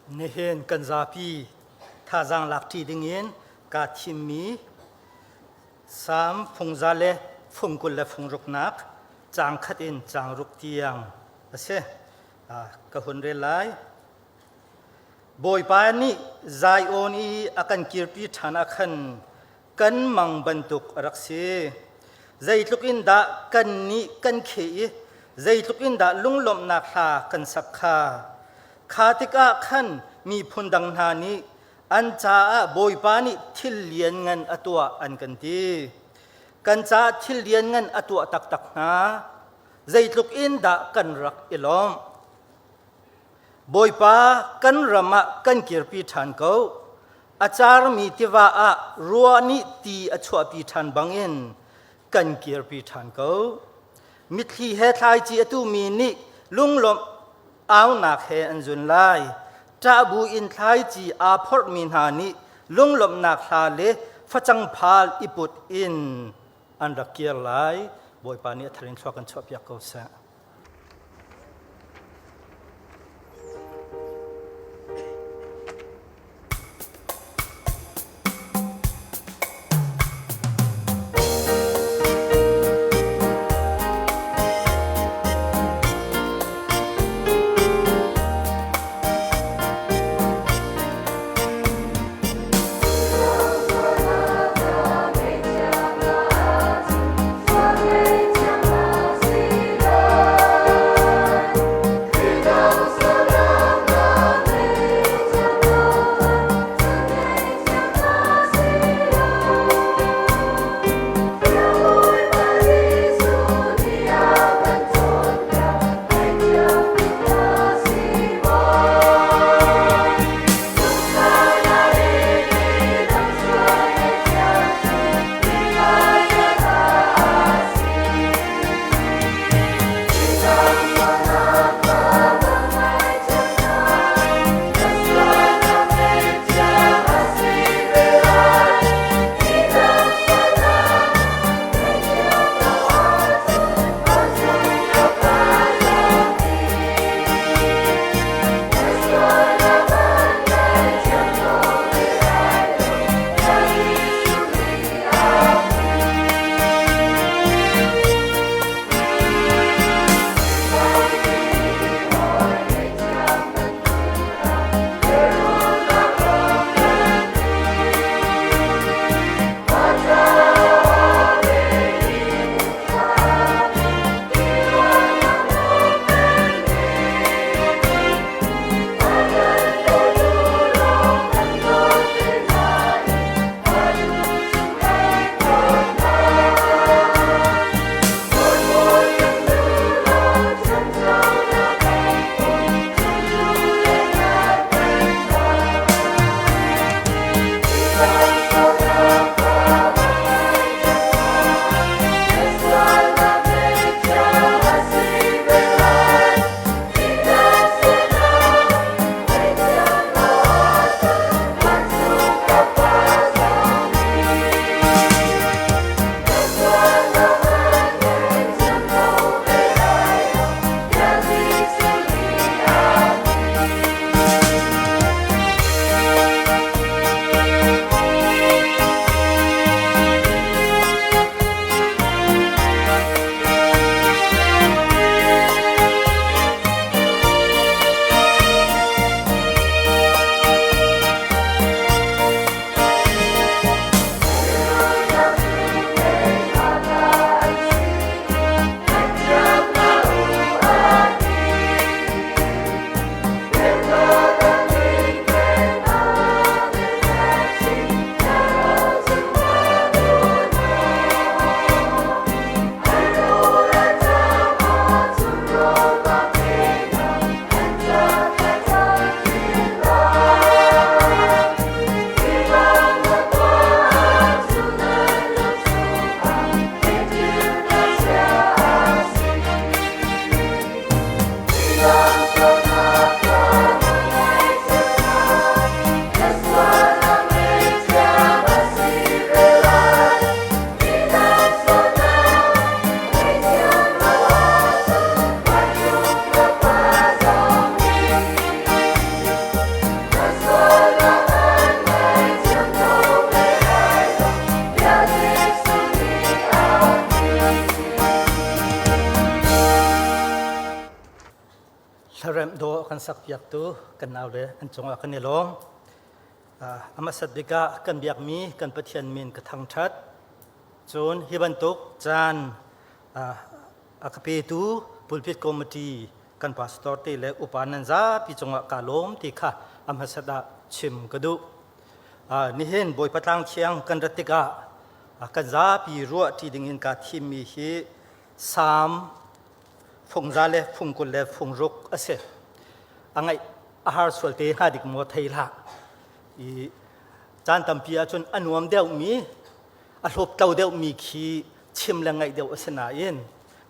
Nihin kan zapi thazaang lakṭi dingin kaa thimmi Salm fungza le fung 20 le fung ruknak caang khat in caang ruk tiang a si. Ka hun rel lai. Bawipa nih Zion i a kan kirpi ṭhan ah khan kan mang bantuk a rak si. Zeitluk in dah kannih kan kheh i zeitluk in dah lunglawmhnak hla kan sak kha. Kha tikah khan miphun dang hna nih an caah Bawipa nih thil lianngan a tuah an kan ti. Kan caah thil lianngan a tuah taktak hna. Zeitluk in dah kan rak i lawmh. Bawipa kan ram ah kan kirpi ṭhan ko. A carmi tiva ah ruah nih ti a chuahpi ṭhan bangin kan kirpi ṭhan ko. Mitthli he thlaici a tumi nih lunglawmh aunak he an zun lai. Ṭah bu in thlaici aa phorhmi hna nih lunglawmhnak hla le facang phal i put in an rak kir lai. Bawipa nih a thar in thlua kan chuahpiak ko seh. Dawh kan sakpiaktu kan naule an cungah kan i lawm. A hmasat bik ah kan biakmi kan Pathian min ka thangṭhat. Cun hi bantuk caan a ka petu pulpit committee kan pastor te le upa nan zapi cungah kaa lawm ti kha a hmasat ah chim ka duh. Nihin Bawipa Tlang Thiang kan rat tikah kan zapi ruah ṭi dingin kaa thimmi hi Salm fungza le fungkul le fungruk a si. A ngaih a har sual te hnga dik maw thei hlah. I caan tampi ahcun a nuam deuhmi, a hlawptlo deuhmi khi chim le ngaih deuh a si nain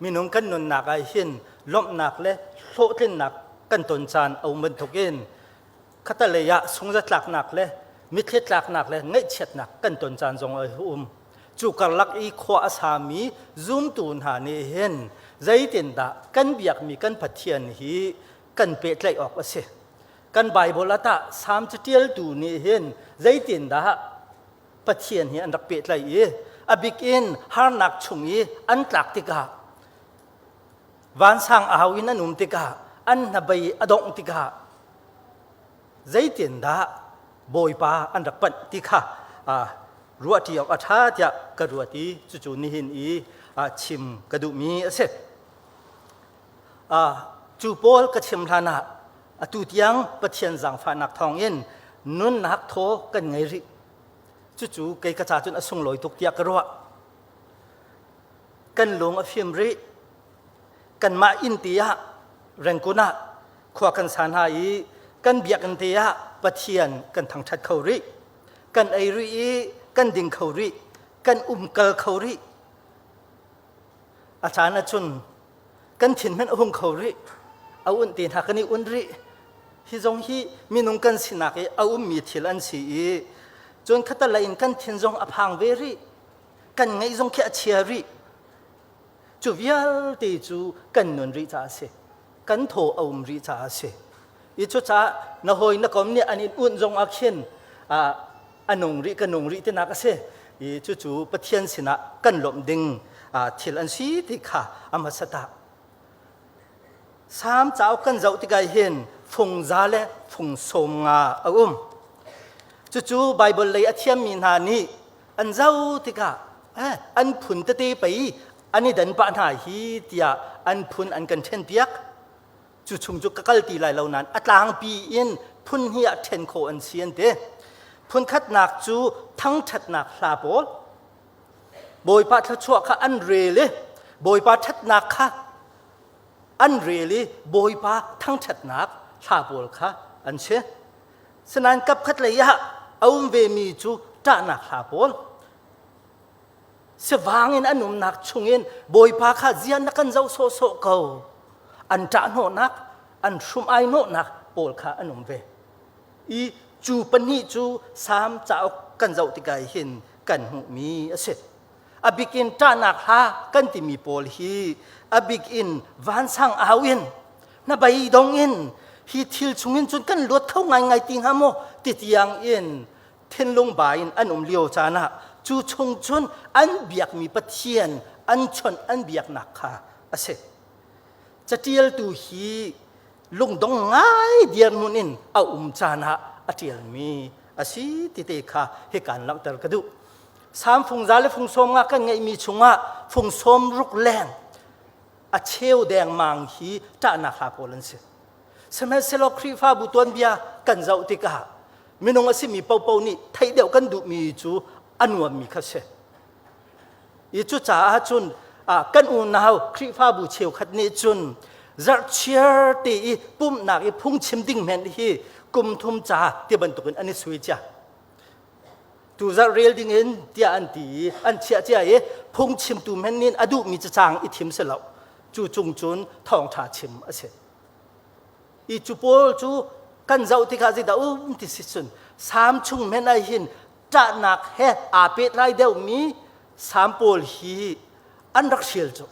minung kan nunnak ah hin lawmhnak le hlawhtlinnak kan ton caan a um bantukin khatalei ah sungzatlaknak le mitthli tlaknak le ngaihchiatnak kan ton caan zong a um. Cu karlak i khua a sami zumtu hna nih hin zeitindah kan biakmi kan Pathian hi kan pehtlaih awk a si. Kan Baibal ah tah Salm caṭialtu nih hin zeitindah Pathian hi an rak pehtlaih i a bik in harnak chung i an tlak tikah vansang au in an um tikah an hnabei a dongh tikah zeitindah Bawipa an rak panh ti kha ruahṭi awk a ṭha tiah ka ruat i cucu nihin i chim ka duhmi a si. Cu pawl ka chim hlanah atu tiang Pathian zaangfahnak thawngin nunnak thaw kan ngei rih. Cucu kei ka ca cun a sunglawi tuk tiah ka ruah. Kan lung a fim rih. Kanmah inn te ah Rangoon ah khua kan sa hna i kan biakinn te ah Pathian kan thangṭhat kho rih. Kan ei rih i kan ding kho rih. Kan umkal kho rih. A caan ahcun kan thin hmanh a hung kho rih. A unh te hna kan i un rih. Hi zong hi minung kan sinak i a ummi thil an si i cun khatalei in kan thin zong a phang ve rih. Kan ngaih zong khi a chia rih. Cu vialte cu kan nun rih caah a si. Kan thaw a um rih caah a si. I cucaah na hawi na kom nih an in unh zong ah khin a nung rih ka nung rih tinak a si. I cucu Pathian sinah kan lawmh ding thil an si ti kha a hmasa ah. Salm cauk kan zoh tikah hin fungza le fung sawm nga a um. Cucu Baibal lei a thiammi hna nih an zoh tikah eh, an phun tete pei an i dan pah hna hi tiah an phun an kan ṭhenpiak. Cu chung cu ka kal ti lai lo nain a tlangpi in phun hnih ah ṭhen khawh an si an ti. Phun khatnak cu thangṭhatnak hla pawl. Bawipa thluachuah kha an rel i Bawipa ṭhatnak kha an rel i Bawipa thangṭhatnak hla pawl kha an si. Sinain kapkhat lei ah a um vemi cu ṭahnak hla pawl. Sivang in an umnak chungin Bawipa kha zian na kan zoh sawhsawh ko. An ṭahhnawhnak, an hrum-ai hnawhnak pawl kha an um ve. I cu pahnih cu Salm cauk kan zoh tikah hin kan hmuhmi a si. A bik in ṭahnak hla kan timi pawl hi a bik in vansang au in hnabei dong in hi thil chungin cun kan luat kho ngaingai ti hnga maw ti tiang in thinlung ba in an um lio caan ah cu chung cun an biakmi Pathian an chawnh an biaknak kha a si. Catialtu hi lungdong ngai dirhmun in a um caan ah a ṭialmi a si ti te kha hikaan langhter ka duh. Salm fungza le fung sawm nga kan ngeihmi chungah fung sawm ruk leng a cheu dengmang hi ṭahnak hla pawl an si. Sihmanhsehlaw Khrihfabu tuanbia kan zoh tikah minung a simi popo nih theih deuh kan duhmi cu a nuammi kha si. I cucaah cun kan unau Khrihfabu cheukhat nih cun zarhchiar te i pumhnak i phungchim ding hmenh hi kum thum ca ti bantukin an i sui cia. Tu zarh rel ding in tiah an ti i an chiah cia i phungchimtu hmenh nih a duhmi cacang i thim si lo. Cu cung cun thawngṭha chim a si. I cu pawl cu kan zoh tikah zeidah um ti si cun Salm chung hmenh ah hin ṭahnak he aa pehtlai deuhmi Salm pawl hi an rak hrial cu.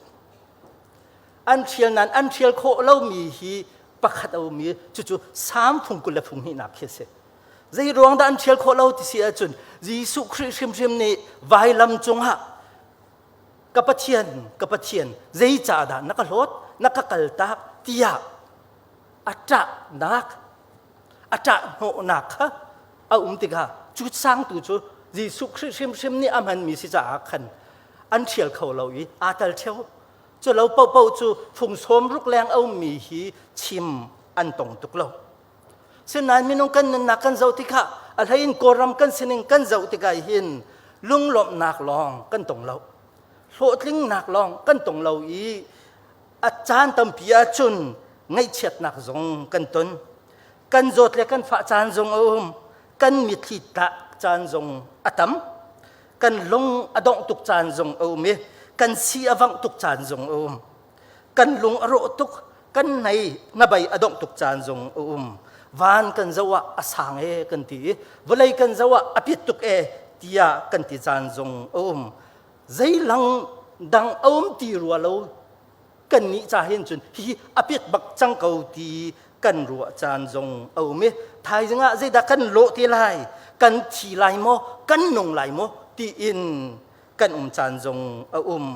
An hrial nain an hrial khawh lomi hi pakhat a um i cucu Salm fung 20 le fung hnihnak khi a si. Zei ruang dah an hrial khawh lo ti si ahcun Jesuh Khrih hrimhrim nih vailam cungah ka Pathian, ka Pathian, zeicahdah na ka hlawt, na ka kaltak tiah. A ṭahnak, a ṭahhnawhnak kha a um tikah cu sangtu cu Jesuh Khrih hrimhrim nih a hmanmi si caah khan an ṭhial kho lo i aa tal ṭheo. Cu lo paohpaoh cu fung sawm ruk leng a ummi hi chim an tong tuk lo. Sinain minung kan nunnak kan zoh tikah a hleiin Kawlram kan sining kan zoh tikah hin lunglawmhnak lawng kan tong lo. Hlawhtlingnak lawng kan tong lo i a caan tampi ahcun ngaihchiatnak zong kan ton. Kan zawt le kan fah caan zong a um. Kan mitthli tlak caan zong a tam. Kan lung a dongh tuk caan zong a um i kan si a vangh tuk caan zong a um. Kan lung a rawh tuk, kan hnei hnabei a dongh tuk caan zong a um. Van kan zoh ah a sang e kan ti i vawlei kan zoh ah a pit tuk e tiah kan ti caan zong a um. Zeilang dang a um ti rua lo kan nih ca hin cun hihi a pit bak cang ko ti kan ruah caan zong a um i thaizing ah zeidah kan lawh te lai kan thi lai maw kan nung lai maw tiin kan um caan zong a um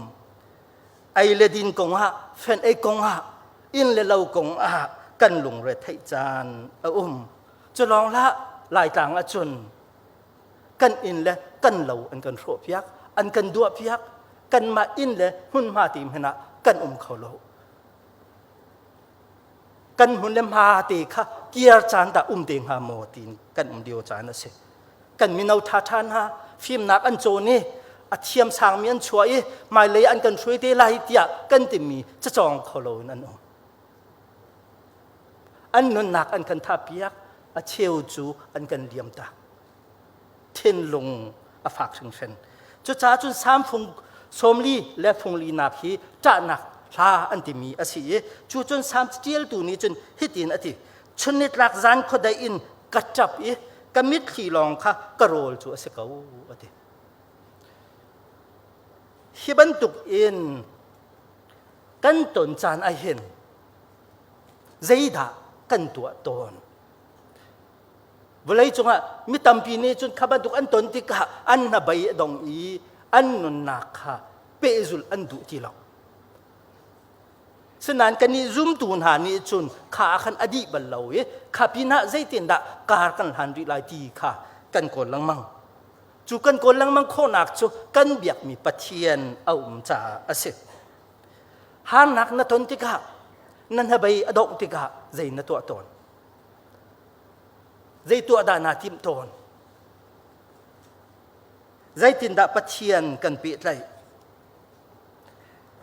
ei le din kong ah fen ei kong ah inn le lo kong ah kan lungre theih caan a um cu lawng hlah laitlang ahcun kan inn le kan lo an kan hrawh piak an kan duah piak kanmah inn le hmunhma te hmanh ah kan um kho lo kan hmun le hma te kha kiar caan dah um te hnga maw tiin kan um lio caan a si kan mino ṭhaṭha hna fimnak an cawn i a thiam sangmi an chuah i hmailei an kan hruai te lai tiah kan timi cacawng kho lo in an um an nunnak an kan thahpiak a cheu cu an kan liam tak thinlung a fak hringhran cucaah cun Salm fung 40 le fung linak hi ṭahnak hla an timi a si i cu cun Salm ṭialtu nih cun hitin a ti chunnitlak zan khuadei in ka ṭap i ka mitthli lawng kha ka rawl cu a si ko a ti hi bantuk in kan ton caan ah hin zeidah kan tuah tawn vawlei cungah mi tampi nih cun kha bantuk an ton tikah an hnabei a dong i an nunnak kha pehzulh an duh ti lo Sinain kannih zumtu hna nih cun kha ah khan a dih bal lo i kha pinah zeitindah kar kan hlan rih lai ti kha kan kawl lengmang. Cu kan kawl lengmang khawhnak cu kan biakmi Pathian a um caah a si. Harnak na ton tikah na hnabei a dongh tikah zei na tuah tawn? Zei tuah dah naa timh tawn? Zeitindah Pathian kan pehtlaih?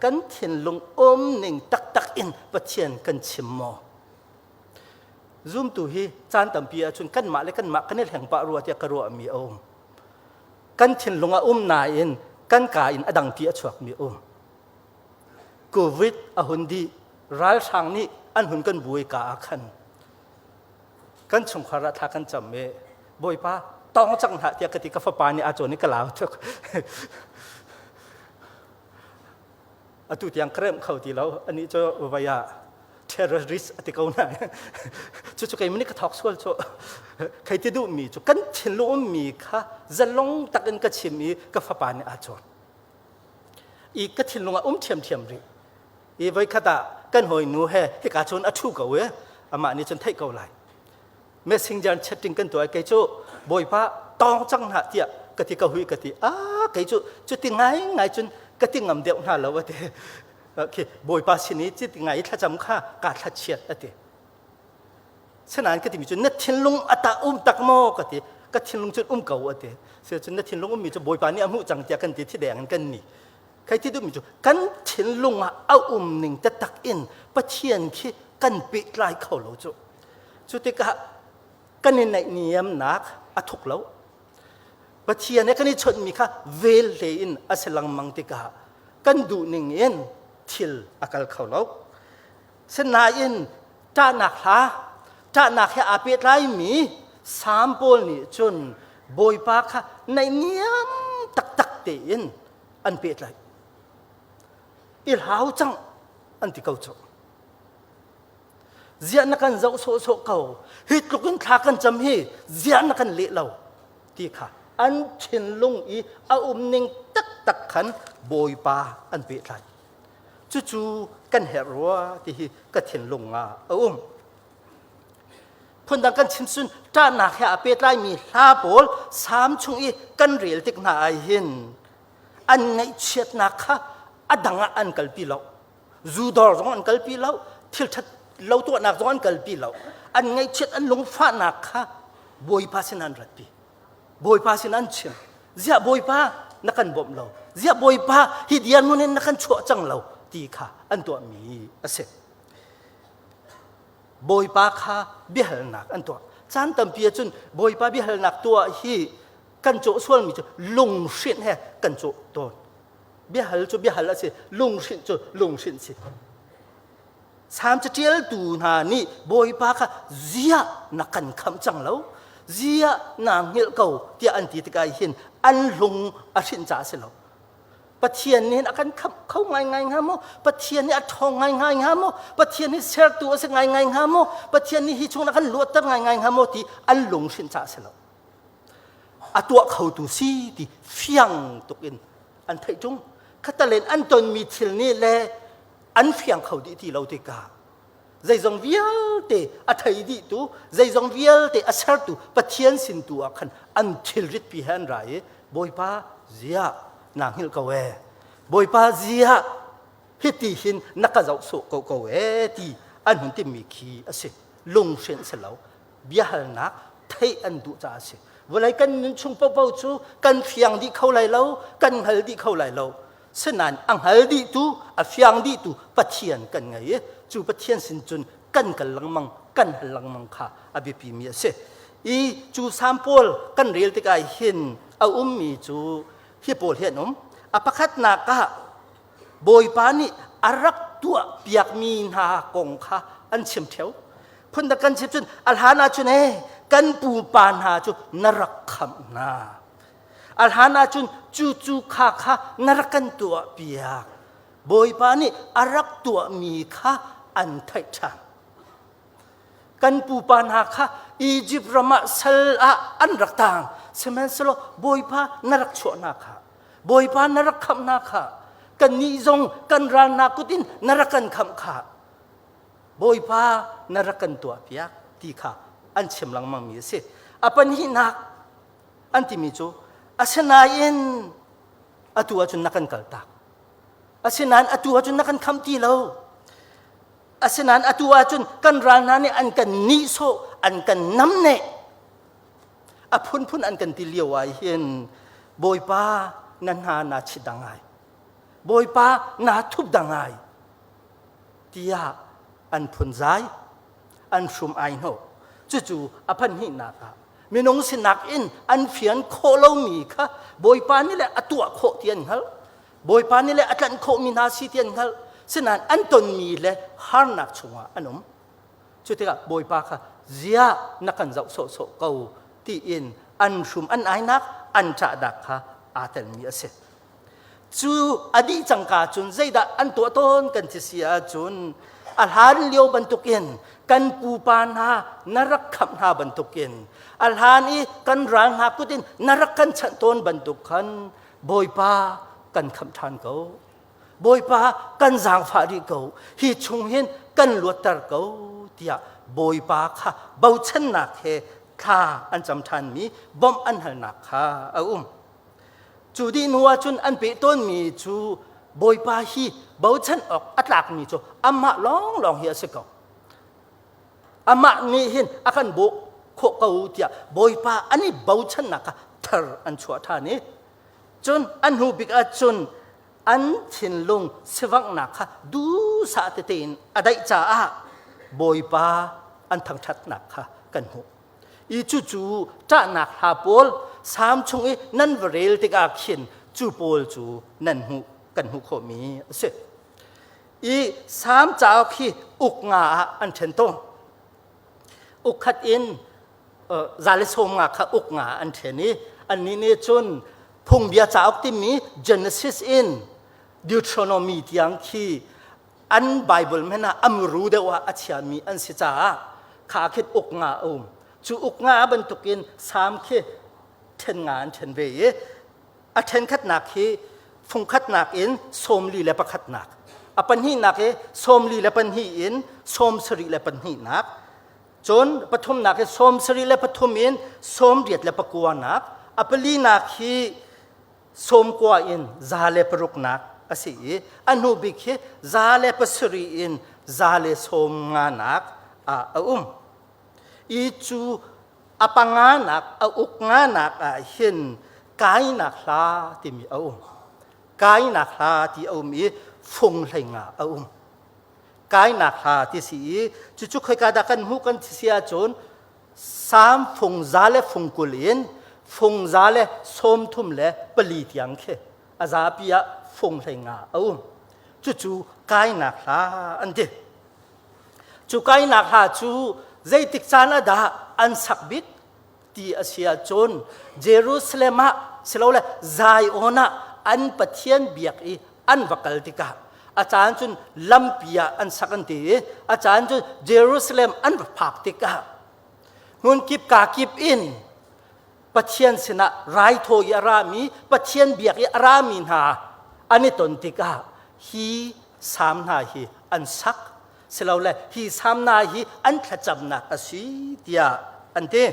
Kan thinlung um ning taktak in Pathian kan chim maw? Zumtu hi caan tampi ahcun kanmah le kanmah kan i hleng pah rua tiah ka ruahmi a um. Kan thinlung a um nain kan kaa in a dangpi a chuakmi a um. Covid a hun dih, ralhrang nih an hun kan buai ka ah khan kan chungkhar ah thla kan cam i Bawipa tawng cang hlah tiah ka ti ka fapa nih a cawn i ka lau tuk. Atu tiang ka remh kho ti lo. Anih cu vai ah terrorist a ti ko na. Cucu keimah nih ka thawk sual cu. Khei ti duhmi cu kan thinlung ummi kha zalong takin ka chim i ka fapa nih aa cawn. I ka thinlung ah um ṭhiamṭhiam rih. I voikhat ah kan hawinu he hika cun a ṭhu ko i amah nih cun theih ko lai. Messenger chatting kan tuah kei cu Bawipa tawng cang hna tiah ka ti ka hui ka ti ah kei cu cuti ngai ngai cun ka ti ngam deuh hna lo a ti. Okay, Bawipa sin i cuti ngai i thlacam kha ka thlachiat a ti. Sinain ka timi cu na thinlung a ta um tak maw ka ti. Ka thinlung cun um ko a ti. Sicun na thinlung ummi cu Bawipa nih a hmuh cang tiah kan ti thi deng in kan ni. Kai ti duhmi cu kan thinlung ah a um ning taktak in Pathian khi kan pehtlai kho lo cu. Cu tikah kan i naihniamnak a thuk lo. Pathian he kan i chawnhmi kha vel hle in a si lengmang tikah kan duh ning in thil a kal kho lo. Sinain ṭahnak hla, ṭahnak he aa pehtlaimi Salm pawl nih cun Bawipa kha naihniam taktak tein an pehtlaih. I hlau cang an ti ko cu. Ziah na kan zoh sawhsawh ko. Hi tluk in thla kan cam hi ziah na kan leh lo ti kha an thinlung i a um ning taktak khan Bawipa an pehtlai. Cucu kan herh rua ti hi ka thinlung ah a um. Phundang kan chim sun ṭahnak he aa pehtlaimi hla pawl Salm chung i kan rel tik hna ah hin an ngaihchiatnak kha a dang ah an kalpi lo. Zu dawr zong an kalpi lo, thil ṭhat lo tuahnak zong an kalpi lo. An ngaihchiat an lungfahnak kha Bawipa sin an ratpi. Bawipa sin an chim. Ziah Bawipa na kan bawmh lo. Ziah Bawipa hi dirhmun in na kan chuah cang lo ti kha an tuahmi a si. Bawipa kha biahalnak an tuah. Caan tampi ahcun Bawipa biahalnak tuah hi kan cawh sualmi cu lunghrinh he kan cawh tawn. Biahal cu biahal a si, lunghrinh cu lunghrinh si. Salm caṭialtu hna nih Bawipa kha ziah na kan khamh cang lo, ziah naa hngilh ko tiah an ti tikah hin an lung a hrinh caah a si lo. Pathian nih a kan khamh kho ngaingai hnga maw? Pathian nih a ṭhawng ngaingai hnga maw? Pathian nih sertu a si ngaingai hnga maw? Pathian nih hi chung a kan luatter ngaingai hnga maw ti an lunghrinh caah a si lo. A tuah khotu si ti fiang tuk in an theih ṭung. Khatalen an tonmi thil nih le an fiang kho dih ti lo tikah zeizong vialte a thei dihtu zeizong vialte a sertu Pathian sin tu ah khan an thilrit pi he an ra i Bawipa ziah naa hngilh ko ee Bawipa ziah hiti hin na ka zoh sawh ko ko ee ti an hun timmi khi a si lunghrinh si lo biahalnak theih an duh caah a si vawlei kan nun chung paohpaoh cu kan fiang dih kho lai lo kan hngal dih kho lai lo Sinain a hngal dihtu, a fiang dihtu Pathian kan ngei i cu Pathian sin cun kan kal lengmang, kan hal lengmang kha a biapimi a si. I cu Salm pawl kan rel tikah hin a ummi cu hi pawl hi an um. A pakhatnak ah Bawipa nih a rak tuah piakmi hna kong kha an chim ṭheo. Phundang kan chim cun a hlan ahcun ee kan pupa hna cu na rak khamh hna. A hlan ahcun cu cu kha kha na rak kan tuah piak. Bawipa nih a rak tuahmi kha an theih ṭhan. Kan pupa hna kha Izipt ram ah sal ah an rak tang. Sihmanhsehlaw Bawipa na rak chuah hna kha, Bawipa na rak khamh hna kha, kannih zong kan ral hna kut in na rak kan khamh kha, Bawipa na rak kan tuah piak ti kha an chim lengmangmi a si. A pahnihnak an timi cu asinain atu ahcun na kan kaltak asinain atu ahcun na kan kham ti lo asinain atu ahcun kan ral hna nih an kan nihsawh an kan namneh a phunphun an kan ti lio ah hin bawipa na hna naa chit dang ai bawipa naa thup dang ai tiah an phunzai an hrum ai hnawh cucu a phanhnihnak ah minung sinak in an fian khawh lomi kha Bawipa nih le a tuah khawh ti an hngalh Bawipa nih le a tlanh khawhmi hna si ti an hngalh sinain an tonmi le harnak chungah an um cu tikah Bawipa kha ziah na kan zoh sawhsawh ko tiin an hrum an ainak an ṭahdak kha aa telmi a si Cu a dih cangka cun zeidah an tuah tawn kan ti si ahcun a hlan lio bantukin kan pupa hna na rak khamh hna bantukin a hlan i kan ral hna kut in na rak kan chanh tawn bantuk khan Bawipa kan khamh ṭhan ko. Bawipa kan zaangfah rih ko. Hi chung hin kan luatter ko tiah Bawipa kha bochannak he thla an cam ṭhanmi bawmh an halnak kha a um. Cu dih hnu ahcun an peh tawnmi cu Bawipa hi bochan awk a tlakmi cu amah lawnglawng hi a si ko. Amah nih hin a kan bawh khawh ko tiah Bawipa an i bochannak kha thar an chuah ṭhan i cun an hnu bik ahcun an thinlung sivanghnak kha duhsah tete in a daih caah Bawipa an thangṭhatnak kha kan hmuh. I cucu ṭahnak hla pawl Salm chung i nan va rel tikah khin cu pawl cu nan hmuh kan hmuh khawhmi a si. I Salm cauk hi uk nga ah an ṭhen tawn. Uk khat in 110 kha uk nga an ṭhen i annih nih cun phungbia cauk timi Genesis in Deuteronomy tiang khi an Bible hmanh ah amru deuh ah a chiami an si caah kha khin uk nga a um cu uk nga bantukin Salm khi ṭhen nga an ṭhen ve i a ṭhen khatnak hi fungkhatnak in sawmli le pakhatnak a pahnihnak hi sawmli le pahnih in 74 nak. Cun pathumnak hi 73 in 89 nak, a palinak hi 90 in 106nak a si i a hnu bik hi 107 in 150nak ah a um. I cu a panganak a uk nganak ah hin kainak hla timi a um. Kainak hla ti a um i fung hleinga a um. Kainak hla ti si i cucu khoika dah kan hmuh kan si ahcun Salm fung 120 in fung 134 tiang khi a zapi ah fung 15 a um. Cucu kainak hla an ti. Cu kainak hla cu zeitik caan ah dah an sak bik ti a si ahcun Jerusalem ah silole Zion ah an Pathian biak i an va kal tikah a caan cun lampi ah an sak an ti i a caan cu Jerusalem an va phak tikah hmun kip ka kip in Pathian sinah raithawi i a rami Pathian biak i a rami hna an i ton tikah hi salm hna hi an sak silole hi salm hna hi an thlacamnak a si tiah an ti.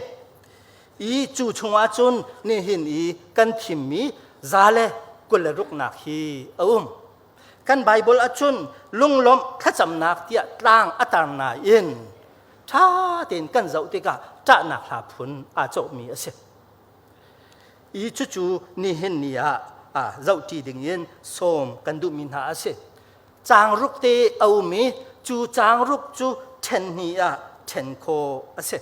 I cu chungah cun nihin i kan thimmi 126nak hi a um. Kan Baibal ahcun lunglawmh thlacamnak tiah tlang a tar nain ṭha tein kan zoh tikah ṭahnak hla phun aa cawhmi a si. I cucu nihin ni ah zohṭi dingin sawm kan duhmi hna a si. Caang ruk te a um i cu caang ruk cu ṭhen hnih ah ṭhen khawh a si.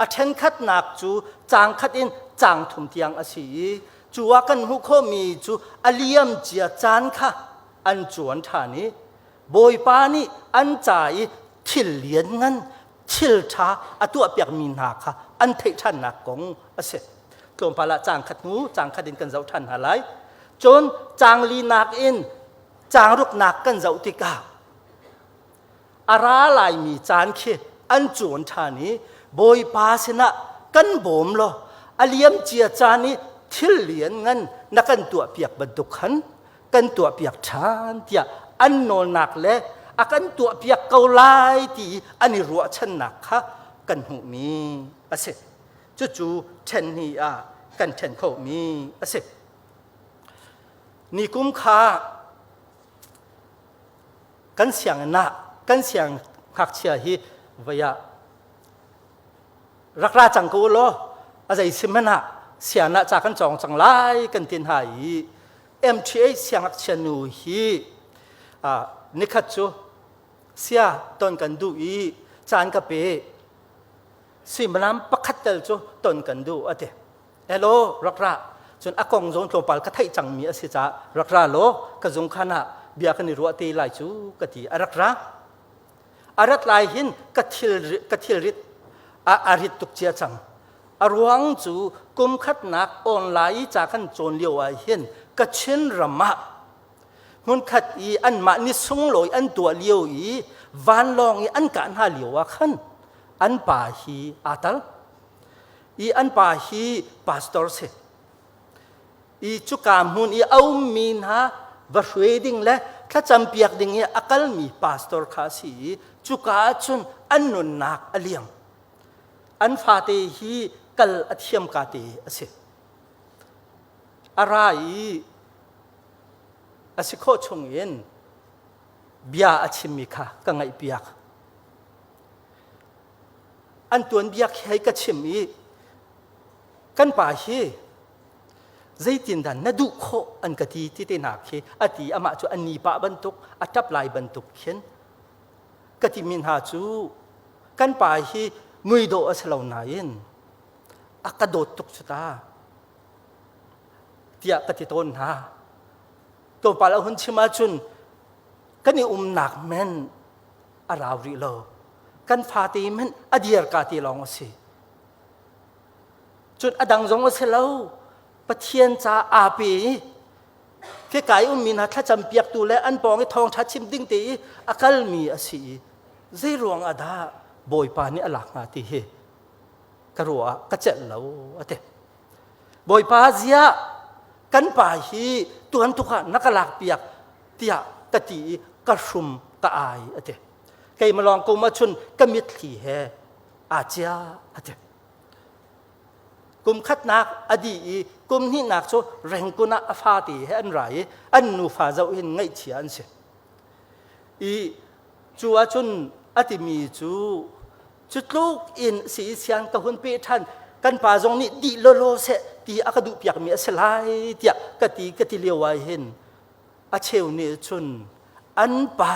A ṭhenkhatnak cu caang khat in caang thum tiang a si i cu ah kan hmuh khawhmi cu a liam cia caan kha an cuan ṭhan i Bawipa nih an ca i thil lianngan thil ṭha a tuahpiakmi hna kha an theih ṭhannak kong a si. Tlawmpal ah caang khat hnu caang khat in kan zoh ṭhan hna lai. Cun caang linak in caang ruknak kan zoh tikah a ra laimi caan khi an cawn ṭhan i Bawipa sinah kan bawm law a liam cia caan i thil lianngan na kan tuahpiak bantuk khan kan tuahpiak ṭhan tiah an nawlnak le a kan tuahpiak ko lai ti an i ruahchannak kha kan hmuhmi a si. Cucu ṭhen hnih ah kan ṭhen khawhmi a si. Nikum kha kan sianginn ah kan siang ngakchia hi voi ah rak ra cang ko law a zei sim hmanh ah sian ah ca kan cawng cang lai kan tin ha i MTA siangngakchia nu hi nikhat cu sia ton kan duh i caan ka pe suimilam pakhat tel cu ton kan duh a ti hello rak ra cun a kong zong tlawmpal ka theih cangmi a si caah rak ra law ka zung khan ah bia kan i ruah te lai cu ka ti a rak ra a rat lai hin ka thil ka thilrit a, a rit tuk cia cang a ruang cu kum khatnak online ca kan cawn lio ah hin Kachin ram ah hmunkhat i anmah ni sunglawi an tuah lio i vanlawng i an kah hna lio ah khan an pa hi aa tal i an pa hi pastor si i cuka hmun i a ummi hna va hruai ding le thlacam piak ding i a kalmi pastor kha a si i cuka ah cun an nunnak a liam an fate hi kal a thiam ka te a si a ra i a si khawh chung in bia a chimmi kha ka ngaihpiak an tuanbia khi hei ka chim i kan pa hi zeitindah na duh khawh an ka ti ti te hna khi a ti amah cu a ni pah bantuk a ṭap lai bantuk khin ka timi hna cu kan pa hi muidawh a si lo nain a ka dawt tuk cu ta tiah ka ti tawn hna tlawmpal a hun chim ahcun kan i umnak men a rau rih lo kan fate hmanh a dir ka ti lawng a si cun a dang zong a si lo pathian ca aa pe i khi kai ummi hna thlacam piaktu le an pawng i thawngṭha chim ding te i a kalmi a si i zei ruang ah dah bawipa nih a lak hnga ti hi ka ruah ah ka celh lo a ti bawipa ziah kan pa hi tuan tuk ah na ka lak piak tiah ka ti i ka hrum ka ai a ti keimah lawng ko ma chun ka mitthli he. Aa cia a ti. Kum khatnak a dih i kum hnihnak cu Rangoon ah a fate he an ra i an nufa zoh hin ngaihchia an si. I cu ahcun a timi cu cu tluk in si i siang ka hun pe ṭhan kan pa zong nih dih lawlaw seh ti a ka duh piakmi a si lai tiah ka ti ka ti lio ah hin a cheu nih cun an pa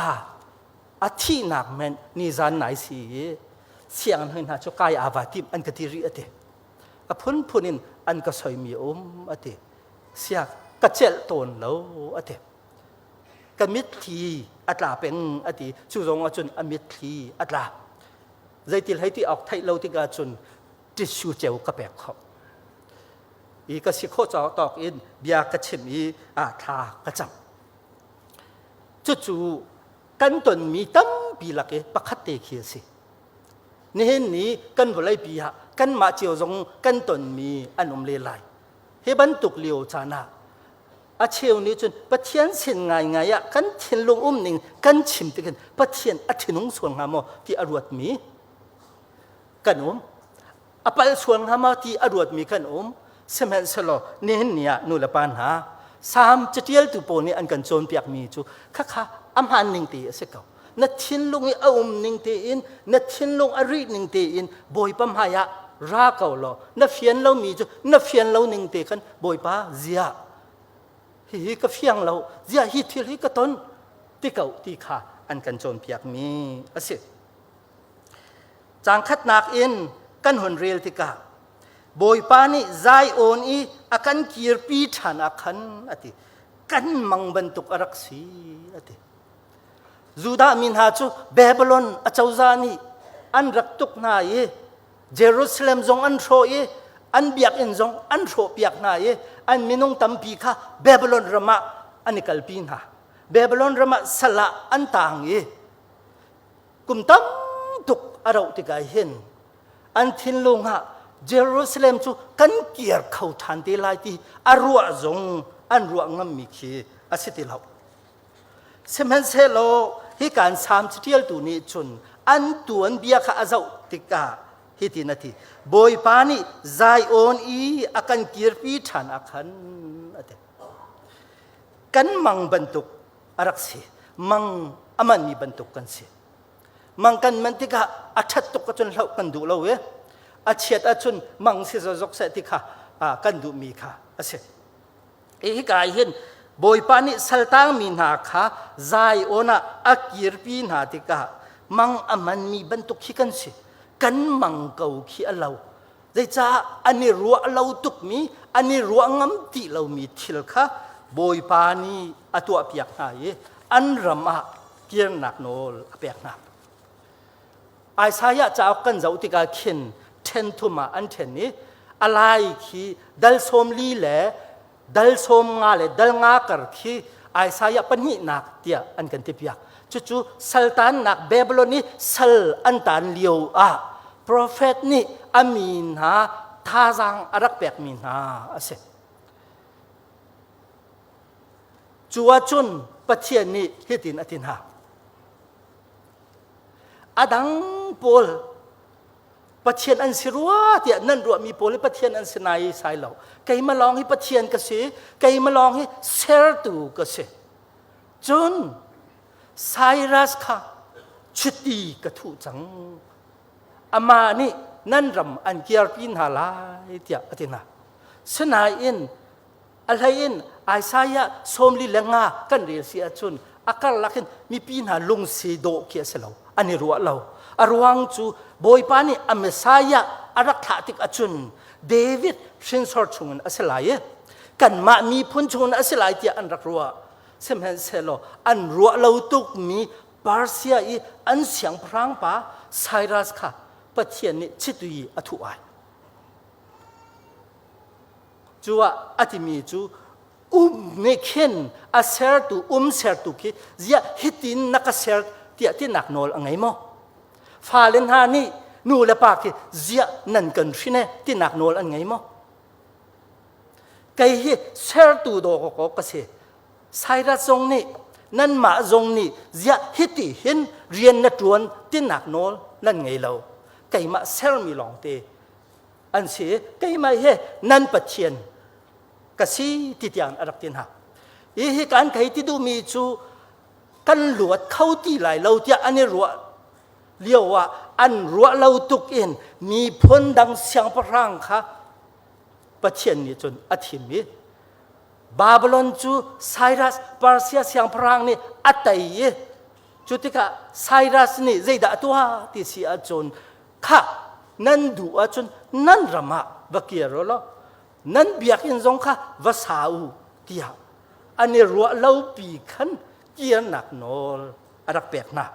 a thihnak men nizan nai si i sianginn hoi hna cu kai aa va tim an ka ti rih a ti. A phunphun in an ka soimi a um a ti. Siak ka celh tawn lo a ti. Ka mitthli a tla peng a ti. Cu zong ahcun a mitthli a tla. Zeitil hei ti awk theih lo tikah cun tissue ceu ka pek khawh. I ka si khawh tawk in bia ka chim i a thla ka cam. Cucu kan tonmi tampi lak i pakhat te khi a si. Nihin ni kan vawleipi ah kanmah cio zong kan tonmi an um le lai. Hi bantuk lio caan ah a cheu nih cun Pathian sin ngaingai ah kan thinlung um ning kan chim tikin Pathian a thinung sual hnga maw ti a ruatmi kan um. A palh sual hnga maw ti a ruatmi kan um. Sihmanhsehlaw nihin ni ah nu le pa hna Salm catialtu pawl nih an kan cawnpiakmi cu khakha a hmaan ning te a si ko. Na thinlung i a um ning tein, na thinlung a rih ning tein Bawipa hmai ah ra ko law na fian lomi cu na fian lo ning te khan Bawipa ziah hihi ka fiang lo ziah hi thil hi ka ton ti ko ti kha an kan cawnpiakmi a si. Caang khatnak in kan hun rel tikah Bawipa nih Zion i a kan kirpi ṭhan ah khan a ti. Kan mang bantuk a rak si a ti. Judah mi hna cu Babylon acozah nih an rak tuk hna i Jerusalem zong an hrawh i an biakinn zong an hrawhpiak hna i an minung tampi kha Babylon ram ah an i kalpi hna. Babylon ram ah sal ah an taang i kum tam tuk a rauh tikah hin an thinlung ah Jerusalem cu kan kir kho ṭhan te lai ti a ruah zong an ruah ngammi khi a si ti lo. Sihmanhsehlaw hi kan Salm caṭialtu nih cun an tuanbia kha a zoh tikah hitin a ti: Bawipa nih Zion i a kan kirpi ṭhan ah khan a ti. Kan mang bantuk a rak si. Mang a manmi bantuk kan si. Mang kan man tikah a ṭhat tuk ahcun hloh kan duh lo i a chiat ahcun mang si zok seh ti kha kan duhmi kha a si. Hika ah hin Bawipa nih saltangmi hna kha Zion ah a kirpi hna tikah mang a manmi bantuk khi kan si. Kan mang ko khi a lo. Zeicah an i ruah lo tukmi, an i ruah ngam ti lomi thil kha Bawipa nih a tuahpiak hna i an ram ah kirnak nawl a pek hna. Isaiah cauk kan zoh tikah khin ṭhen thum ah an ṭhen i a lai khi dal 40 le dal 50 le dal nga kar khi Isaiah pahnihnak tiah an kan tipiak. Cucu saltannak Babylon i sal an tan lio ah profet nih a mi hna thazaang a rak pekmi hna a si. Cu ahcun Pathian nih hitin a ti hna. A dang pawl Pathian an si rua tiah nan ruahmi pawl hi Pathian an si nai sai lo. Keimah lawng hi Pathian ka si, keimah lawng hi sertu ka si. Cun Cyrus kha chiti ka thuh cang. Amah nih nan ram an kirpi hna lai tiah a ti hna. Sinain A hlei in Isaiah 45 kan rel si ahcun a karlak hin mipi hna lungsi dawh khi a si lo. An i ruah lo. A ruang cu Bawipa nih a Messiah a rak thlah tik ahcun David hrinsor chungin a si lai i kanmah miphun chungin a si lai tiah an rak ruah. Sihmanhsehlaw an ruah lo tukmi Persia i an siangpahrang pa Cyrus kha Pathian nih chitui a thuh ai. Cu ah a timi cu um nih khin a sertu um sertu khi ziah hitin na ka ser tiah tinak nawl a ngei maw? Fale hna nih nu le pa khi ziah nan kan hrin e tinak nawl an ngei maw? Kei hi sertu daw ko ka si. Cyrus zong nih nanmah zong nih ziah hiti hin rian na ṭuan tinak nawl nan ngei lo. Keimah sermi lawngte an si. Keimah hi nan Pathian ka si ti tiang a rak ti hna. Hi hi kan thei ti duhmi cu kan luat kho ti lai lo tiah an i ruah lio ah an ruah lo tuk in miphun dang siangpahrang kha Pathian nih cun a thim i Babylon cu Cyrus Persia siangpahrang nih a tei i cu tikah Cyrus nih zeidah a tuah ti si ahcun kha nan duh ahcun nan ram ah va kir u law nan biakinn zong kha va sa u tiah an i ruah lopi khan kirnak nawl a rak pek hna.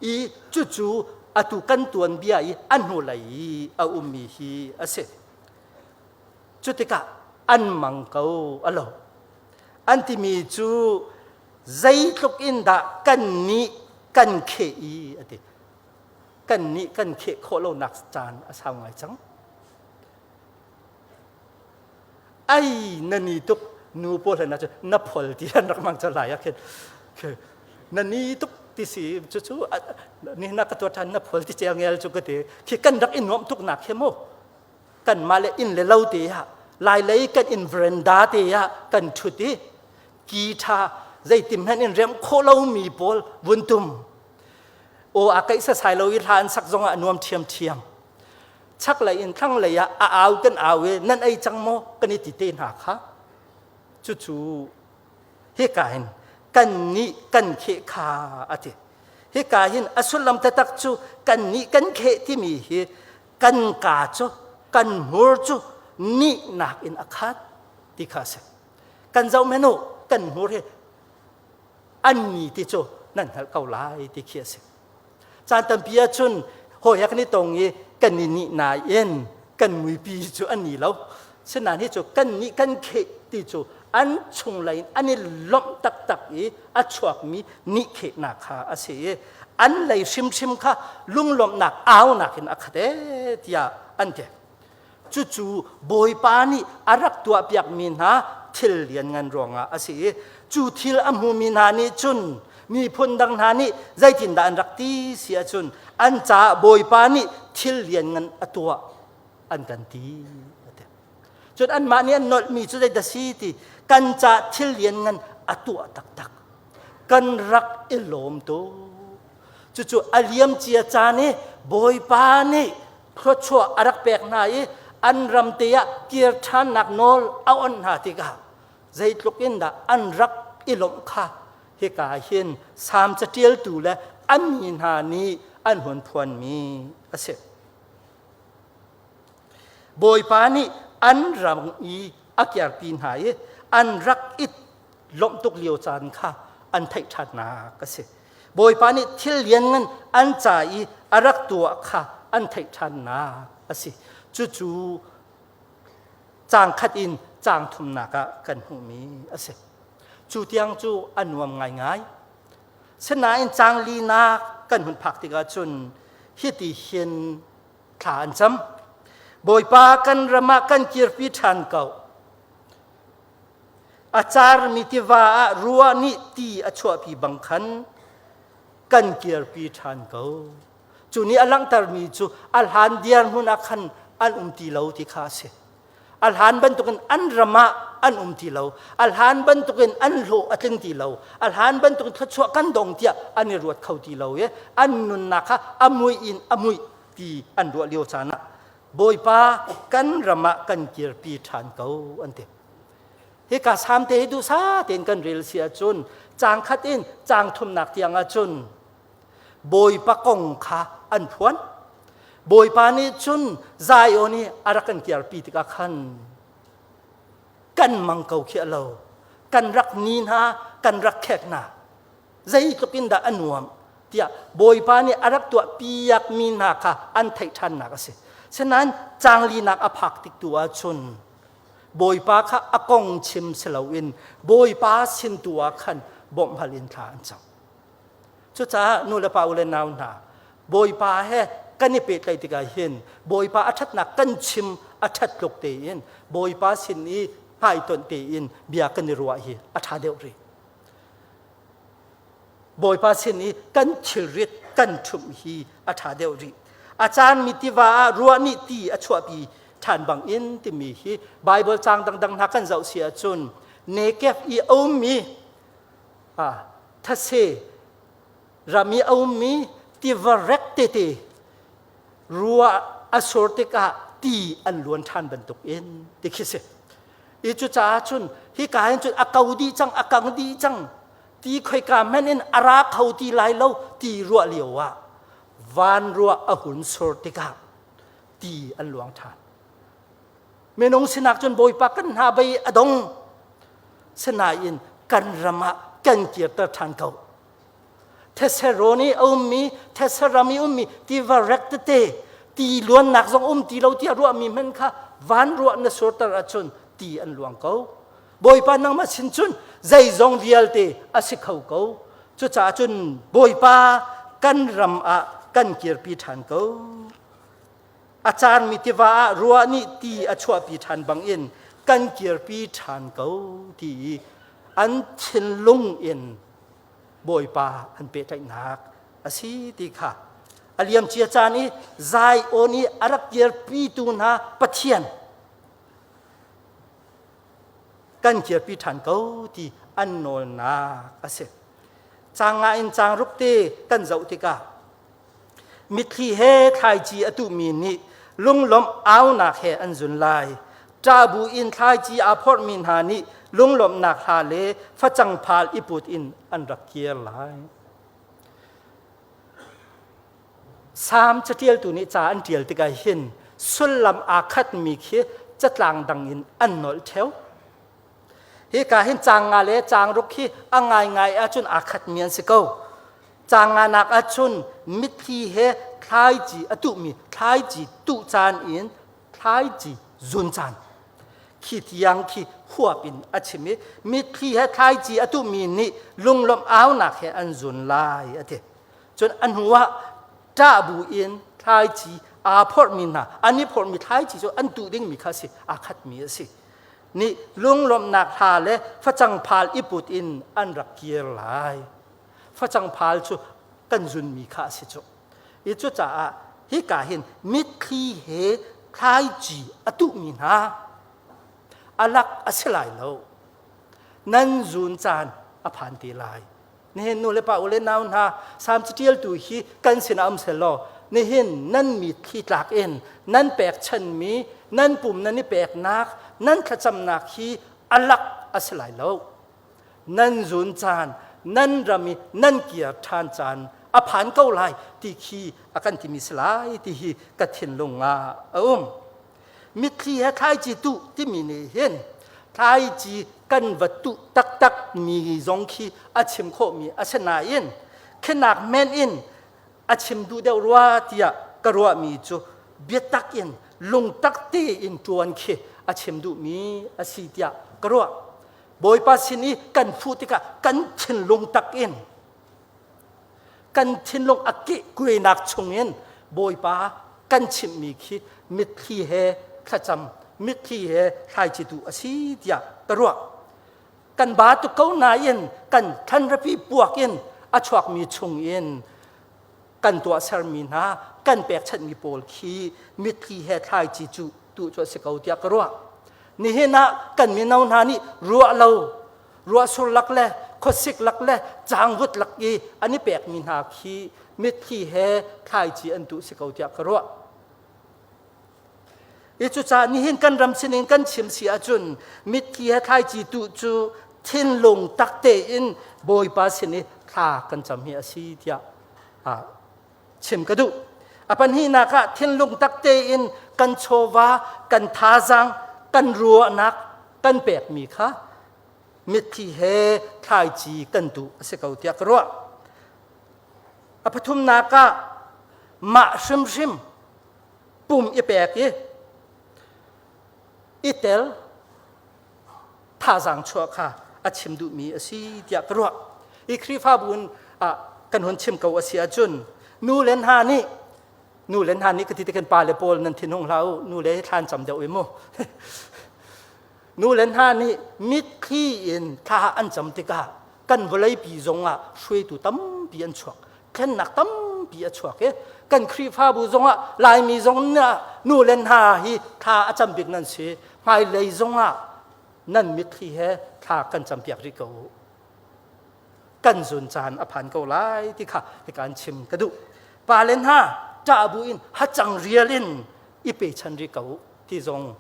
I cucu atu kan tuanbia i a hnulei i a ummi hi a si. Cu tikah an mang ko a lo. An timi cu zeitluk in dah kan nih kan kheh i a ti. Kan nih kan kheh khawh lonak caan a sau ngai cang. Ai na ni tuk nu pawl hna cu na phol ti an rak mang cho lai ah khin na ni tuk ti si cu cu ni na ka tuar than na phol ti cel ngel cu ka ti khi kan rak i nuam tuk nak khi mu kan mah le inn le lo te ah lai lei kan inn veranda te ah kan thut i ki tha zeitim hmanh in rem khawh lo mi pawl vun tum o a kaih sasai lo i hla an sak zong ah nuam thiam thiam chaklei in thlanglei ah a au kan au i nan ei cang maw kan i ti te hna kha cucu hika hin kan nih kan kheh kha a ti hika hin a sullam taktak cu kan nih kan kheh timi hi kan ka cu kan hmur cu nihnak in a khat ti kha a si kan zoh men u kan hmur hi an ni ti cu nan hngalh ko lai ti khi a si Caan tampi ahcun hawi he kan i tong i kan i nih nain kan muipi cu an ni lo. Sinain hi cu kan nih kan kheh ti cu an chunglei in an i lawmh taktak i a chuakmi nihkhehnak kha a si i an lei hrimhrim kha lunglawmhnak aunak in a khat ee tiah an ti. Cucu Bawipa nih a rak tuahpiakmi hna thil lianngan ruangah a si i cu thil a hmumi hna nih cun miphun dang hna nih zeitindah an rak ti si ahcun an caah Bawipa nih thil lianngan a tuah an kan ti. Cun anmah nih an nolhmi cu zeidah si ti kan caah thil lianngan a tuah taktak. Kan rak i lawm tuk. Cucu a liam cia caan i Bawipa nih thluachuah a rak pek hna i an ram te ah kir ṭhannak nawl a onh hna tikah zeitluk in dah an rak i lawmh kha hika hin Salm caṭialtu le an mi hna nih an hun phuanmi a si. Bawipa nih an ram i a kirpi hna i an rak i lawmh tuk lio caan kha an theih ṭhannak a si. Bawipa nih thil lianngan an ca i a rak tuah kha an theih ṭhannak a si. Cucu caang khat in caang thumnak ah kan hmuhmi a si. Cu tiang cu a nuam ngaingai. Sinain caang linak kan hun phak tikah cun hiti hin thla an cam. Bawipa kan ram ah kan kirpi ṭhan ko. A carmi tiva ah ruah nih ti a chuahpi bang khan kan kirpi ṭhan ko. Cu nih a langhtermi cu a hlan dirhmun ah khan an um ti lo ti kha a si. A hlan bantukin an ram ah an um ti lo. A hlan bantukin an hlawh a tling ti lo. A hlan bantukin thluachuah kan dong tiah an i ruat kho ti lo i an nunnak kha a mui in a muih ti an ruah lio caan ah Bawipa kan ram ah kan kirpi ṭhan ko an ti. Hika Salm te hi duhsah tein kan rel si ahcun caang khat in caang thumnak tiang ahcun Bawipa kong kha an phuan. Bawipa nih cun Zion i a rak kan kirpi tikah khan kan mang ko khi a lo. Kan rak ni hna, kan rak khek hna. Zeitluk in dah a nuam tiah Bawipa nih a rak tuah piakmi hna kha an theih ṭhannak a si. Sinain caanglinak a phak tik tu ahcun Bawipa kha a kong chim si loin Bawipa sin tu ah khan bawmh hal in thla an cam. Cucaah nu le pa u le nau hna Bawipa he kan i pehtlaih tikah hin Bawipa a ṭhatnak kan chim a ṭhat tluk tein Bawipa sin i hmaitonh tein bia kan i ruah hi a ṭha deuh rih. Bawipa sin i kan thilrit kan ṭhumh hi a ṭha deuh rih. A caanmi tiva ah ruah nih ti a chuahpi ṭhan bangin timi hi Baibal caang dangdang hna kan zoh si ahcun Negev i a ummi thase ram i a ummi tiva rek tete ruah a sur tikah ti an luan ṭhan bantukin ti khi si. I cucaah cun hika hin cun a ko dih cang, a kang dih cang, ti khoika hmanh in a ra kho ti lai lo ti ruah lio ah van ruah a hun sur tikah ti an luang ṭhan. Minung sinak cun Bawipa kan hna bei a dong. Sinain kan ram ah kan kirter ṭhan ko. Theserawn i a ummi, Thesaram i ummi tiva rek tete ti luannak zong um ti lo tiah ruahmi hmanh kha van ruah na surter ahcun ti an luang ko. Bawipa nangmah sin cun zeizong vialte a si kho ko. Cucaah cun Bawipa kan ram ah kan kirpi ṭhan ko. A caanmi tiva ah ruah nih ti a chuahpi ṭhan bangin kan kirpi ṭhan ko ti i an thinlung in Bawipa an pehtlaihnak a si ti kha a liamcia caan i Zion i a rak kirpitu hna Pathian kan kirpi ṭhan ko ti an nawlnak a si. Caang nga in caang ruk te kan zoh tikah mitthli he thlaici a tuhmi nih lunglawmh aunak he an zun lai. Ṭahbu in thlaici aa phorhmi hna nih lunglawmhnak hla le facang phal i put in an rak kir lai. Salm caṭialtu nih ca an ṭial tikah hin sullam aa khatmi khi catlang dang in an nolh ṭheo. Hika hin caang nga le caang ruk hi a ngaingai ahcun aa khatmi an si ko. Caang nganak ahcun mitthli he thlaici a tuhmi thlaici tuh caan in thlaici zun caan khi tiang khi huap in a chim i mitthli he thlaici a tuhmi nih lunglawmh aunak he an zun lai a ti. Cun a hnu ah ṭah bu in thlaici aa phorhmi hna an i phorhmi thlaici cu an tuh dingmi kha a si aa khatmi a si nih lunglawmhnak hla le facang phal i put in an rak kir lai facang phal cu kan zunmi kha a si cu i cucaah hika hin mitthli he thlaici a tuhmi hna a lak a si lai lo nan zun caan a phan te lai Nihin nu le pa u le nau hna Salm catialtu hi kan sinah um selaw nihin nan mitthli tlak in nan pekchanmi nan pum nan i peknak nan thlacamnak hi a lak a si lai lo. Nan zun caan nan ram i nan kir ṭhan caan a phan ko lai ti khi a kan timi si lai ti hi ka thinlung ah a um. Mitthli he thlaici tuh timi nih hin thlaici kan va tuh taktak mi zong khi a chim khawhmi a si nain khinak men in a chim duh deuh rua tiah ka ruahmi cu biatak in lungtak tein ṭuan khi a chim duhmi a si tiah ka ruah. Bawipa sin i kan fuh tikah kan thinlung tak in kan thinlung a kehkuainak chungin Bawipa kan chimhmi khi mitthli he thlacam mitthli he thlaici tu a si tiah ka ruah. Kan ba tuk ko nain kan thlanrapi puak in a chuakmi chungin kan tuahsermi hna kan pekchanhmi pawl khi mitthli he thlaici cu tu cu a si ko tiah ka ruah. Nihin ah kan mino hna nih ruah lo ruahsur lak le khuasik lak le cangvut lak i an i pekmi hna khi mitthli he thlaici an tuh si ko tiah ka ruah. I cucaah nihin kan ram sinin kan chim si ahcun mitthli he thlaici tuh cu thinlung tak tein Bawipa sin i thla kan cam hi a si tiah chim ka duh. A pahnihnak ah thinlung tak tein kan chawva, kan thazaang, kan ruahnak kan pekmi kha mitthli he thlaici kan tuh a si ko tiah ka ruah. A pathumnak ah mah hrimhrim pum i pek i i tel thazaang chuah kha a chim duhmi a si tiah ka ruah. Hi Khrihfabu in ah kan hun chim ko a si ahcun nu le hna nih nu le hna nih ka ti kan pa le pawl nan thinhung hlah u nu le thlan cam deuh i mu nu le hna nih mitthli in thla an cam tikah kan vawleipi zong ah hruaitu tampi an chuak thlennak tampi. tampi a chuak i kan Khrihfabu zongah Laimi zong nu le hna hi thla a cam bik nan si. Hmailei zongah nan mitthli he thla kan campiak rih ko u. Kan zun caan a phan ko lai ti kha hika an chim ka duh. Pa le hna ṭah bu in hacang rial in i pechan rih ko u ti zong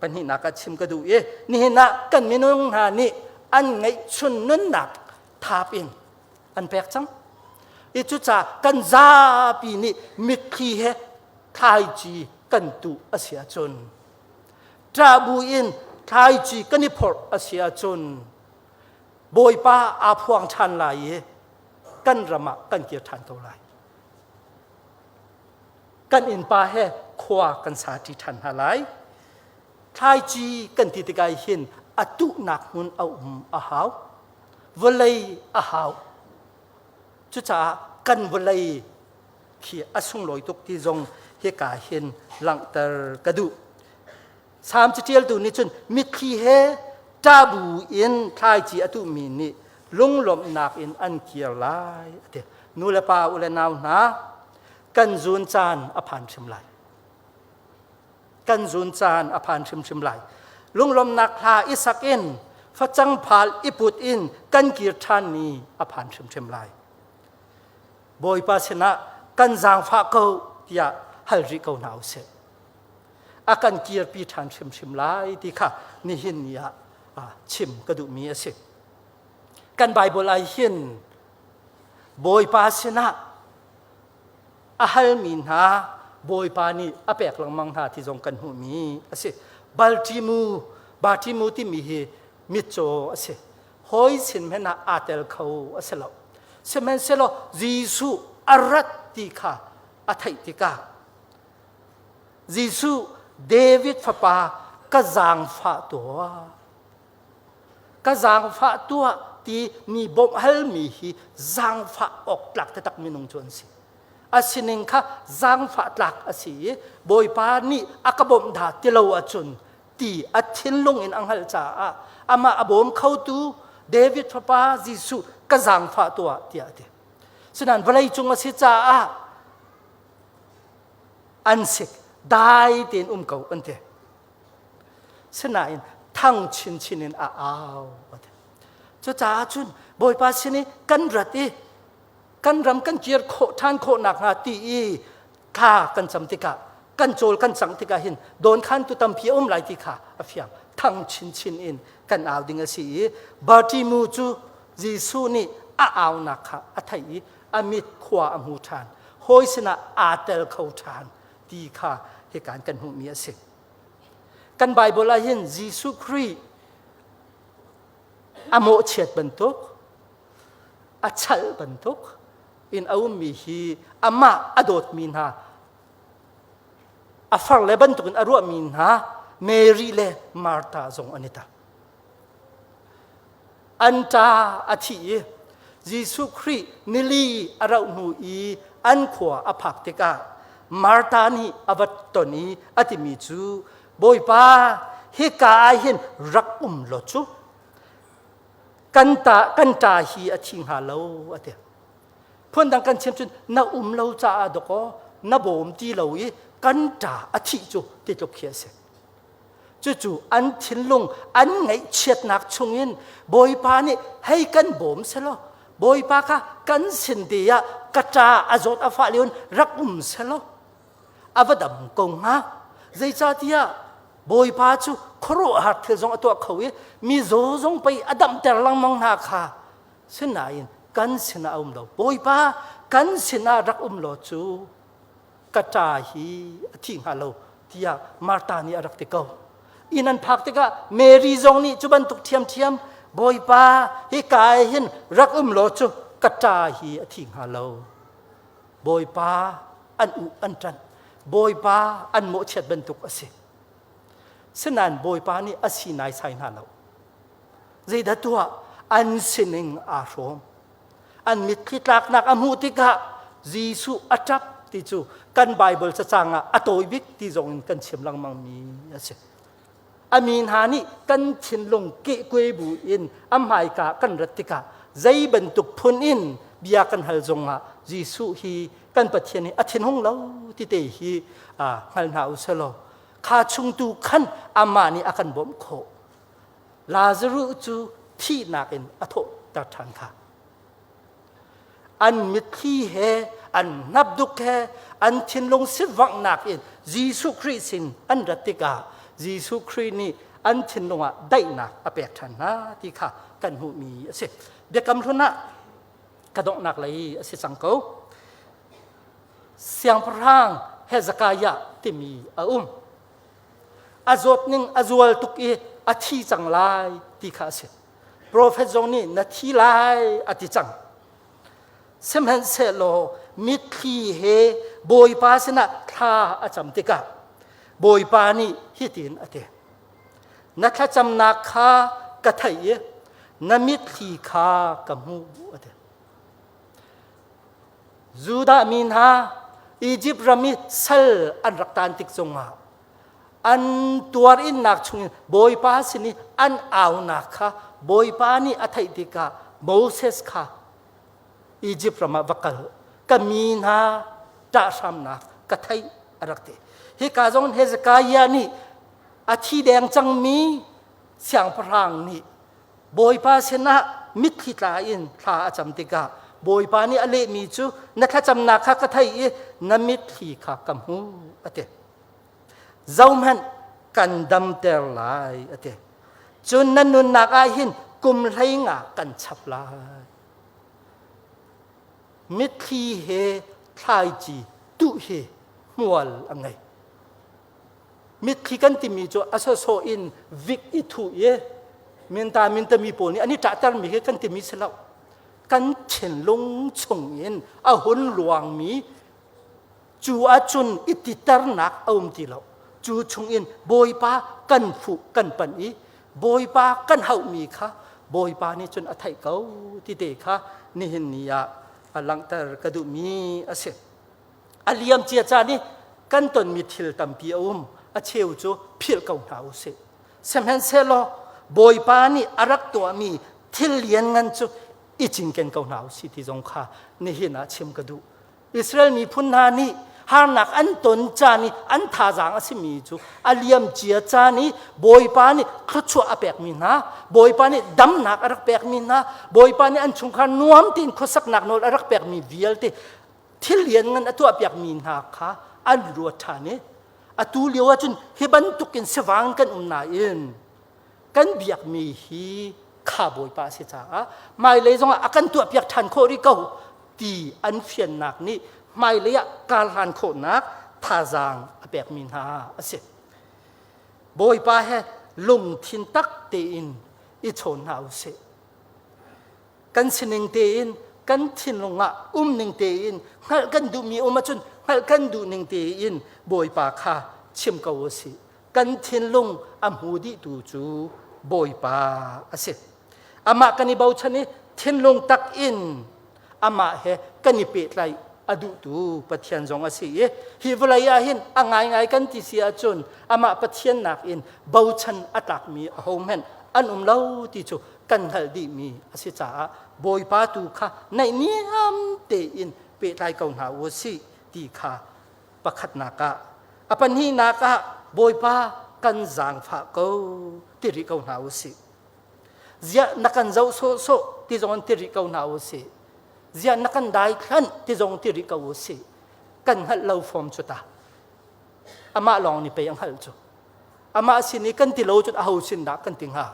pahnihnak ah chim ka duh i nihin ah kan minung hna nih an ngeihchun nunnak thap in an pek cang. I cucaah kan zapi nih mitthli he thlaici kan tuh a si ahcun ṭah bu in thlaici kan i phorh a si ahcun Bawipa aa phuang ṭhan lai i kan ram ah kan kir ṭhan ko lai. Kan innpa he khua kan sa ṭi ṭhan hna lai. Thlaici kan ti tikah hin a tuhnak hmun a um a hau. Vawlei a hau. Cucaah kan vawlei khi a sunglawi tuk ti zong hika hin langhter ka duh. Salm caṭialtu nih cun mitthli he ṭahbu in thlaici a tuhmi nih lunglawmhnak in an kir lai a ti. Nu le pa u le nau hna, kan zun caan a phan hrim lai. Kan zun caan a phan hrimhrim lai. Lunglawmhnak hla i sak in facang phal i put in kan kir ṭhan ni a phan hrimhrim lai. Bawipa sinah kan zaangfah ko tiah hal rih ko hna usih. A kan kirpi ṭhan hrimhrim lai ti kha nihin ni ah chim ka duhmi a si. Kan Baibal ah hin Bawipa sinah a halmi hna Bawipa nih a pek lengmang hna ti zong kan hmuhmi a si. Baltimu, Bartimu timi hi mitcaw a si. Hawi sin hmanh ah aa tel kho a si lo. Sihmanhsehlaw Jesuh a rat ti kha a theih tikah Jesuh David fapa ka zaangfah tuah. Ka zaangfah tuah ti mi bawmh halmi hi zaangfah awk tlak taktak minung cu an si. A sining kha zaangfah tlak a si i Bawipa nih a ka bawmh dah ti lo ahcun ti a thinlung in a hngalh caah amah a bawm khotu David fapa Jesuh ka zaangfah tuah tiah a ti. Sinain vawlei cung a si caah an sik dai tein um ko an ti. Sinain thang chinchin in a au a ti. Cucaah cun Bawipa sin i kan rat i kan ram kan kir khawh ṭhan khawh nakhnga ti i thla kan cam tikah kan cawl kan cang tikah hin dawnkhantu tampi a um lai ti kha a fiang thang chinchin in kan au ding a si i Bartimu cu Jesuh nih a aunak kha a theih i a mit khua a hmu ṭhan hawi sinah aa tel kho ṭhan ti kha hikan kan hmuhmi a si. Kan Baibal ah hin Jesuh Khrih a mawhchiat bantuk, a chalh bantuk in a ummi hi amah a dawtmi hna, a farle bantukin a ruahmi hna Mary le Martha zong an i tel. An ṭa a thi i Jesuh Khrih nili a rauh hnu i an khua a phak tikah Martha nih a va ton i a timi cu Bawipa hika ah hin rak um law cu kan ta kan ṭa hi a thi hnga lo a ti. Phundang kan chim cun na um lo caah dawkaw na bawm ti lo i kan ṭa a thih cu ti tluk khi a si. Cucu an thinlung an ngaihchiatnak chungin Bawipa nih hei kan bawm selaw Bawipa kha kan sin te ah ka ṭa a zawt a fah lio rak um selaw a va dam ko hnga. Zeicahtiah Bawipa cu khuaruahhar thil zong a tuah kho i mi zaw zong pei a damter lengmang hna kha sinain kan sinah a um lo. Bawipa kan sinah rak um law cu ka ṭa hi a thi hnga lo tiah Martha nih a rak ti ko. Inn an phak tikah Mary zong nih cu bantuk ṭhiamṭhiam Bawipa hika ah hin rak um law cu ka ṭa hi a thi hnga lo. Bawipa an uh an ṭanh. Bawipa an mawhchiat bantuk a si. Sinain Bawipa nih a si naisai hna lo. Zeidah tuah an sining aa hrawm. An mitthli tlaknak a hmuh tikah Jesuh a ṭap ti cu kan Baibal cacang ah a tawi bik ti zong in kan chim lengmangmi a si. A mi hna nih kan thinlung kehkuai bu in a hmaika kan rat tikah zei bantuk phun in Bia kan hal zongah Jesuh hi kan Pathian hi a thinhung lo ti te hi hngal hna u selaw kha chung tu khan amah nih a kan bawmh khawh. Lazaruh cu thihnak in a thawhter ṭhan kha. An mitthli he an hnapduk he an thinlung sivanghnak in Jesuh Khrih sin an rat tikah Jesuh Khrih nih an thinlung ah daihnak a pek ṭhan hna ti kha kan hmuhmi a si. Biakam hlun ah ka donghnak lei a si cang ko. Siangpahrang Hezekiah timi a um. A zawtning a zual tuk i a thi cang lai ti kha a si. Profet zong nih na thi lai a ti cang. Sihmanhsehlaw mitthli he Bawipa sinah thla a cam tikah Bawipa nih hitin a ti. Na thlacamnak kha ka theih i na mitthli kha ka hmuh a ti. Judah mi hna Izipt ram i sal an rak tan tik zongah an tuar innak chungin Bawipa sin i an aunak kha Bawipa nih a theih tikah Moses kha Izipt ram ah va kal ka mi hna ṭahhramnak ka theih a rak ti. Hika zong Hezekiah nih a thi deng cangmi siangpahrang nih Bawipa sinah mitthli tla in thla a cam tikah Bawipa nih a lehmi cu na thlacamnak kha ka theih i na mitthli kha ka hmu a ti. Zohhmanh kan damter lai a ti. Cun na nunnak ah hin kum hleinga kan chap lai. Mitthli he thlaici tuh hi hmual a ngei. Mitthli kan timi cu a sawsawh in vik i thuh i minta mintami pawl nih an i ṭahtermi hi kan timi si lo. Kan thinlung chung in a hun luangmi cu ahcun i titernak a um ti lo. Cu chung in Bawipa kan fuh kan panh i Bawipa kan hauhmi kha Bawipa nih cun a theih ko ti te kha nihin ni ah a langhter ka duhmi a si. A liam cia caan i kan tonmi thil tampi a um. A cheu cu philh ko hna u sih. Sihmanhsehlaw Bawipa nih a rak tuahmi thil lianngan cu i cinken ko hna u sih ti zong kha nihin ah chim ka duh. Israel miphun hna nih harnak an ton caan i an thazaang a simi cu a liam cia caan i Bawipa nih thluachuah a pekmi hna, Bawipa nih damnak a rak pekmi hna, Bawipa nih an chungkhar nuam tein khuasaknak nawl a rak pekmi vialte thil lianngan a tuahpiakmi hna kha an ruat ṭhan i atu lio ahcun hi bantukin sivang kan um nain kan biakmi hi kha Bawipa a si caah hmailei zongah a kan tuahpiak ṭhan khawh rih ko ti an fiannak nih hmailei ah karhlan khawhnak thazaang a pekmi hna a si. Bawipa he lungthin tak tein i chawn hna u sih. Kan sining tein kan thinlung ah um ning tein hngalh kan duhmi um ahcun hngalh kan duh ning tein Bawipa kha chim ko u sih. Kan thinlung a hmu dihtu cu Bawipa a si. Amah kan i bochan i thinlung tak in amah he kan i pehtlaih a duhtu Pathian zong a si i hi vawlei ah hin a ngaingai kan ti si ahcun amah Pathian nakin bochan a tlakmi ahohmanh an um lo ti cu kan hngalh dihmi a si caah Bawipa tu kha naihniam tein pehtlai ko hna u sih ti kha pakhatnak ah a pahnihnak ah Bawipa kan zaangfah ko ti rih ko hna u sih ziah na kan zoh sawhsawh ti zong in ti rih ko hna u sih ziah na kan daithlanh ti zong ti rih ko u sih kan hngalh lo fom cu ta amah lawng nih pei a hngalh cu amah sin i kan ti lo cun aho sin dah kan ti hnga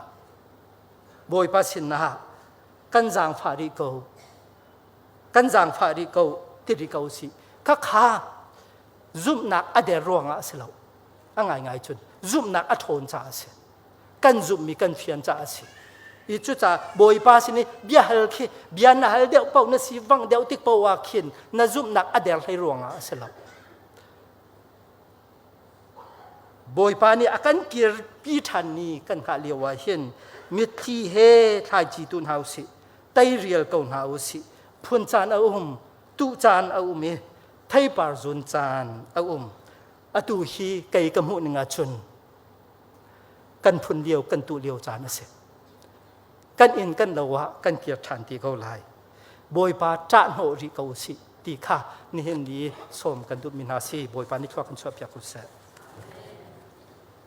Bawipa sin ah kan zaangfah rih ko kan zaangfah rih ko ti rih ko si khakha zumhnak a der ruangah a si lo a ngaingai cun zumhnak a ṭhawn caah a si kan zumhmi kan fian caah a si i cucaah Bawipa sin i bia hal khi bia na hal deuh paoh na si vang deuh tik paoh ah khin na zumhnak a der hlei ruangah a si lo Bawipa nih a kan kirpi ṭhan ni kan hngah lio ah hin mitthli he thlaici tu hna usih, teirial ko hna usih. Phun caan a um, tuh caan a um i theipar zun caan a um. Atu hi kei ka hmuh ning ahcun kan phun lio, kan tuh lio caan a si. Kan inn kan lo ah kan kir ṭhan ti ko lai. Bawipa ṭah hnawh rih ko usih ti kha nihin ni sawm kan duhmi hna si. Bawipa nih thlua kan chuahpiak ko seh.